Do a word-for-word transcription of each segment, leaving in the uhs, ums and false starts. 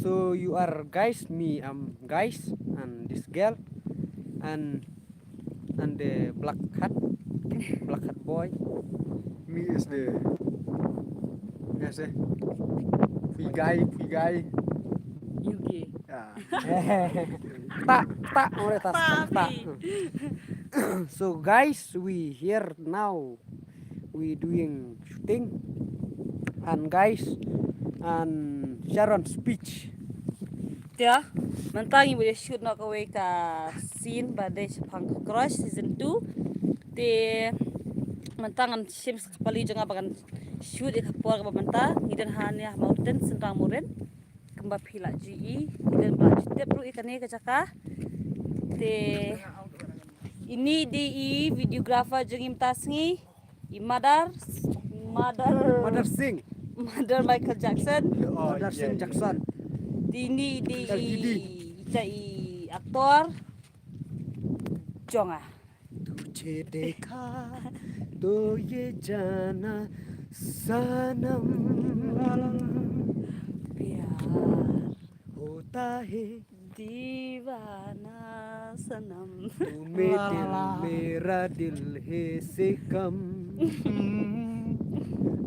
So you are guys, me I'm guys, and this girl, and and the black hat, black hat boy. Me is the, yes, eh, free guy, free guy. Yugi. Yeah. Tak, tak, ore tak, tak. So guys, we here now. We doing shooting. And guys, and Sharon speech. Te mynta ngi ba ïa shoot noh kawei ka scene ba dei shaphang ka Crush season two. Te mynta ngan shim sa ka pali jong nga ba ngan shoot ïa ka por kaba mynta ngi don hangne ha mountain Synrang Murin. Kumba phi lah ju i, ngi don ba la ju tip ruh ïa kane ka jaka. Te ini dei i videographer jong ngi mynta sngi, i Mother, Mother, Mother Singh. Mother Michael Jackson. Mother Singh Jackson. Te ini dei L G D. I, ita i actor jong nga. तुझे देखा तो ये जाना सनम, प्यार होता है दीवाना सनम। तू में दिल मेरा दिल है से कम,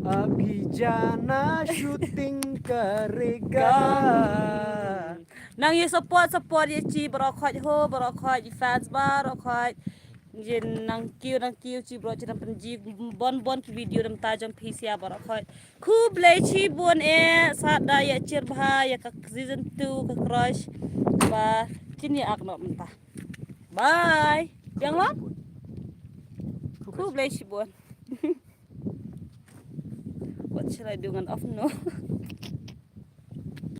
अभी जाना शूटिंग करेगा। Nang ïa support, support ïa chi baroh khoit ho, baroh khoit i fans baroh khoit. Ïa nang kiew, nang kiew chi baroh chi nang pynji bon bon ki video na bynta jong phi sia baroh khoit. Khublei shibun eh, sa da ïa chirbha ïa ka season two ka Crush. Ba kin ïa ak noh mynta. Bye. Biang lang. Khublei shibun. What shall I do ngan off no?